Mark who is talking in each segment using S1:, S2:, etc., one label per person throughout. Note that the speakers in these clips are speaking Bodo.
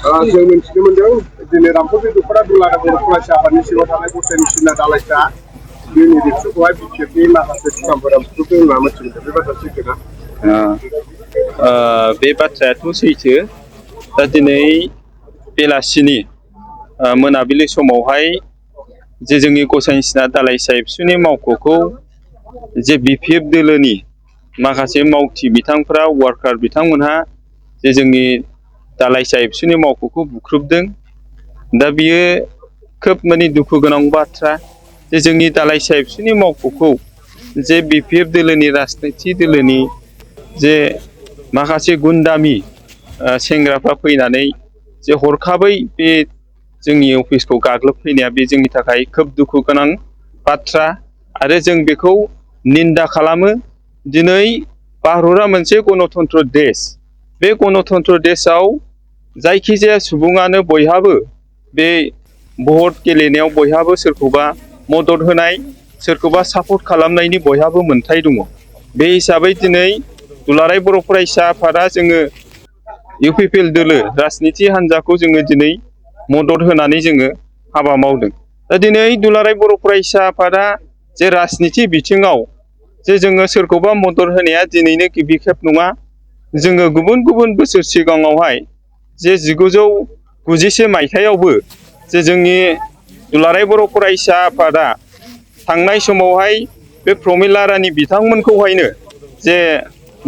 S1: जों मिथिनो मोनदों दिनै रामफल दख'रा दुलाराय बर' फरायसा आफादनि सिङाव थानाय गसाइनि सिना दालाइसा जोंनि रिक्सखौहाय बिटिएफनि माखासे सुथामफोरा बुख्रुबदों होनना मिथिनो मोनदों। बे बाथ्रा सैथोना?
S2: बे बाथ्रायाथ' सैथो। दा दिनै बेलासिनि मोनाबिलि समावहाय जे जोंनि गसाइसिना दालाइसा एबसुनि मावख'खौ जे बिपिएफ दोलोनि माखासे मावथि बिथांफ्रा वार्कार बिथांमोनहा जे जोंनि दालाइसा एबसुनि मावख'खौ बुख्रुबदों। दा बियो खोब माने दुखु गोनां बाथ्रा जे जोंनि दालाइसा एबसुनि मावख'खौ जे बिपिएफ दोलोनि राजनिथि दोलोनि जे माखासे गुन्दामि सेंग्राफ्रा फैनानै जे हरखाबै बे जोंनि अफिसखौ गाग्लोबफैनाया बे जोंनि थाखाय खोब दुखु गोनां बाथ्रा आरो जों बेखौ निन्दा खालामो। दिनै भारतआ मोनसे गणतन्त्र देश। बे गणतन्त्र देशआव जायखिजाया सुबुङानो बयहाबो बे भट गेलेनायाव बयहाबो सोरखौबा मदद होनाय सोरखौबा सापर्ट खालामनायनि बयहाबो मोन्थाय दङ। बे हिसाबै दिनै दुलाराय बर' फरायसा आफादा जोङो इउपिपिएल दोलो राजनिथि हान्जाखौ जोङो दिनै मदद होनानै जोङो हाबा मावदों। दा दिनै दुलाराय बर' फरायसा आफादा जे राजनिथि बिथिङाव जे जोङो सोरखौबा मदद होनाया दिनैनो गिबि खेब नङा। जोङो गुबुन गुबुन बोसोर सिगाङावहाय जे 1991 मायथाइयावबो जे जोंनि दुलाराय बर' फरायसा आफादा थांनाय समावहाय बे प्रमिला रानि बिथांमोनखौहायनो जे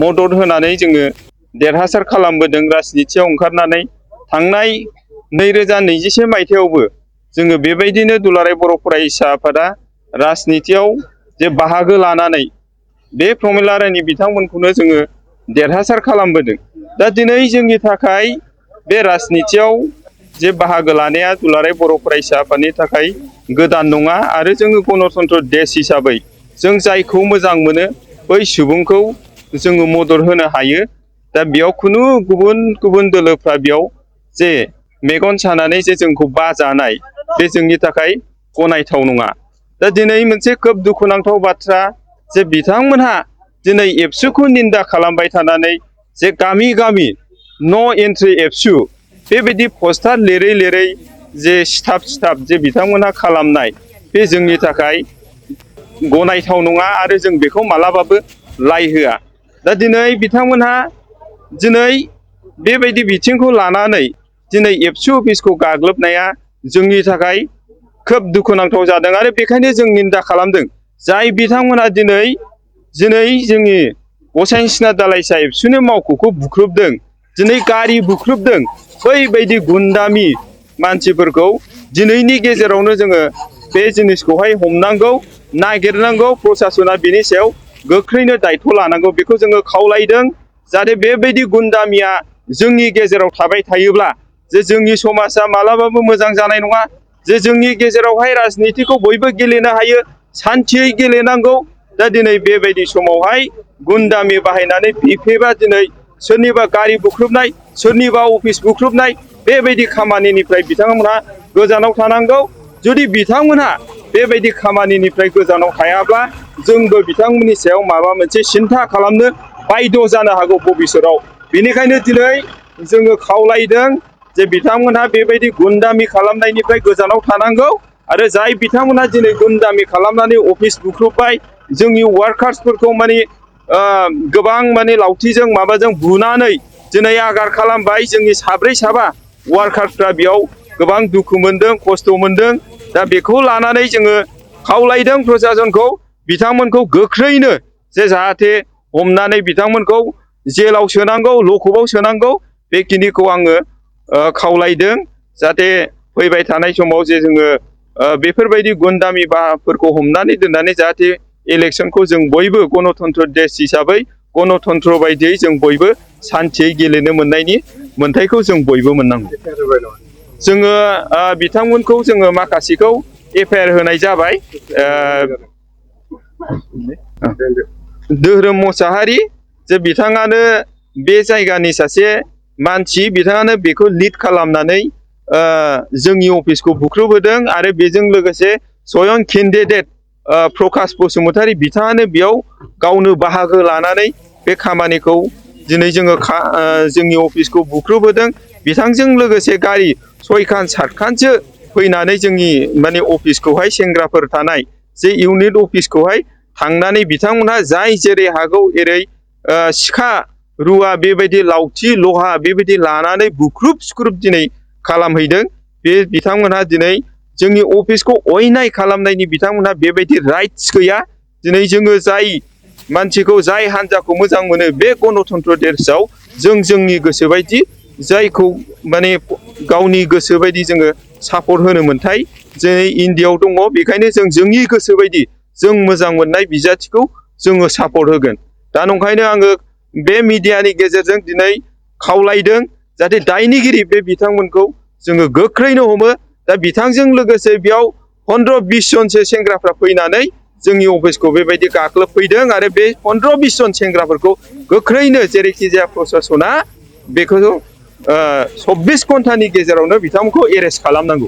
S2: मदद होनानै जोङो देरहासार खालामबोदों राजनिथियाव ओंखारनानै। थांनाय 2021 मायथाइयावबो जोङो बेबायदिनो दुलाराय बर' फरायसा आफादा राजनिथियाव जे बाहागो लानानै बे प्रमिला रानि बिथांमोनखौनो जोङो देरहासार खालामबोदों। दा दिनै जोंनि थाखाय बे राजनिथियाव जे बाहागो लानाया दुलाराय बर' फरायसा आफादनि थाखाय गोदान नङा आरो जोङो गणतन्त्र देश हिसाबै जों जायखौ मोजां मोनो बै सुबुंखौ जोङो मदद होनो हायो। दा बेयाव खुनु गुबुन गुबुन दोलोफ्रा बेयाव जे मेगन सानानै जे जोंखौ बाजानाय बे जोंनि थाखाय गनायथाव नङा। दा दिनै मोनसे खोब दुखुनांथाव बाथ्रा जे बिथांमोनहा दिनै एबसुखौ निन्दा खालामबाय थानानै जे गामि गामि नो एन्ट्रि एबसु बेबायदि पस्टार लिरै लिरै जे सिथाब जे बिथांमोनहा खालामनाय बे जोंनि थाखाय गनायथाव नङा आरो जों बेखौ मालाबाबो लाइ होआ। दा दिनै बिथांमोनहा दिनै बेबायदि बिथिंखौ लानानै दिनै एबसु अफिसखौ गाग्लोबनाया जोंनि थाखाय खोब दुखुनांथाव जादों आरो बेखायनो जों निन्दा खालामदों। जाय बिथांमोना दिनै जोंनि गसाइसिना दालाइसा एबसुनि मावख'खौ बुख्रुबदों, दिनै गारि बुख्रुबदों, बैबायदि गुन्दामि मानसिफोरखौ दिनैनि गेजेरावनो जोङो बे जिनिसखौहाय हमनांगौ, नागिरनांगौ, प्रसासना बिनि सायाव गोख्रैनो दायथ' लानांगौ बेखौ जोङो खावलायदों। जाहाथे बेबायदि गुन्दामिया जोंनि गेजेराव थाबाय थायोब्ला जे जोंनि समाजा मालाबाबो मोजां जानाय नङा। जे जोंनि गेजेरावहाय राजनितिखौ बयबो गेलेनो हायो, सान्थियै गेलेनांगौ। दा दिनै बेबायदि समावहाय गुन्दामि बाहायनानै बिपिएफआ दिनै सोरनिबा गारि बुख्रुबनाय, सोरनिबा अफिस बुख्रुबनाय बेबायदि खामानिनिफ्राय बिथांमोनहा गोजानाव थानांगौ। जुदि बिथांमोनहा बेबायदि खामानिनिफ्राय गोजानाव थायाब्ला जोंबो बिथांमोननि सायाव माबा मोनसे सिन्था खालामनो बायद' जानो हागौ भबिसतआव। बेनिखायनो दिनै जोङो खावलायदों जे बिथांमोनहा बेबायदि गुन्दामि खालामनायनिफ्राय गोजानाव थानांगौ आरो जाय बिथांमोनहा दिनै गुन्दामि खालामनानै अफिस बुख्रुबबाय, जोंनि वार्कार्सफोरखौ माने गोबां माने लावथिजों माबाजों बुनानै दिनै आघात खालामबाय। जोंनि साब्रै साबा वार्कार्सफ्रा बेयाव गोबां दुखु मोनदों, खस्थ' मोनदों। दा बेखौ लानानै जोङो खावलायदों प्रसासनखौ बिथांमोनखौ गोख्रैनो जे जाहाथे हमनानै बिथांमोनखौ जेलाव सोनांगौ, लकआपआव सोनांगौ बेखिनिखौ आङो खावलायदों। जाहाथे फैबाय थानाय समाव जे जोङो बेफोरबायदि गुन्दामि बाहाफोरखौ हमनानै दोननानै जाहाथे इलेक्सनखौ जों बयबो गणतन्त्र देश हिसाबै गणतन्त्र बायदियै जों बयबो सान्थियै गेलेनो मोननायनि मोन्थायखौ जों बयबो मोननांगौ। जोङो बिथांमोनखौ जोङो माखासेखौ एफआइआर होनाय जाबाय। धोरोम मुसाहारि जे बिथाङानो बे जायगानि सासे मानसि, बिथाङानो बेखौ लिड खालामनानै जोंनि अफिसखौ बुख्रुबहोदों आरो बेजों लोगोसे स्वयं केन्डिडेट प्रकाश बसुमतारी बिथाङानो बेयाव गावनो बाहागो लानानै बे खामानिखौ दिनै जोङो जोंनि अफिसखौ बुख्रुबहोदों। बिथांजों लोगोसे गारि 6खान 7खानसो फैनानै जोंनि माने अफिसखौहाय सेंग्राफोर थानाय जे इउनिट अफिसखौहाय थांनानै बिथांमोनहा जाय जेरै हागौ एरै सिखा रुवा बेबायदि लावथि लहा बेबायदि लानानै बुख्रुब सुख्रुब दिनै खालामहैदों। बे बिथांमोनहा दिनै जोंनि अफिसखौ अयनाय खालामनायनि बिथांमोनहा बेबायदि राइट्स गैया। दिनै जोङो जाय मानसिखौ जाय हान्जाखौ मोजां मोनो बे गणतन्त्र देशआव जों जोंनि गोसोबायदि जायखौ माने गावनि गोसोबायदि जोङो सापर्ट होनो मोनथाय जोंनि इन्डियाआव दङ। बेखायनो जों जोंनि गोसोबायदि जों मोजां मोननाय बिजाथिखौ जोङो सापर्ट होगोन। दा नंखायनो आङो बे मिडियानि गेजेरजों दिनै खावलायदों जाहाथे दायनिगिरि बे बिथांमोनखौ जोङो गोख्रैनो हमो। दा बिथांजों लोगोसे बेयाव 15-20 जनसो सेंग्राफ्रा फैनानै जोंनि अफिसखौ बेबायदि गाग्लोबफैदों आरो बे 15-20 जन सेंग्राफोरखौ गोख्रैनो जेरैखि जाया प्रसासना बेखौ 24 घन्टानि गेजेरावनो बिथांमोनखौ एरेस्ट खालामनांगौ।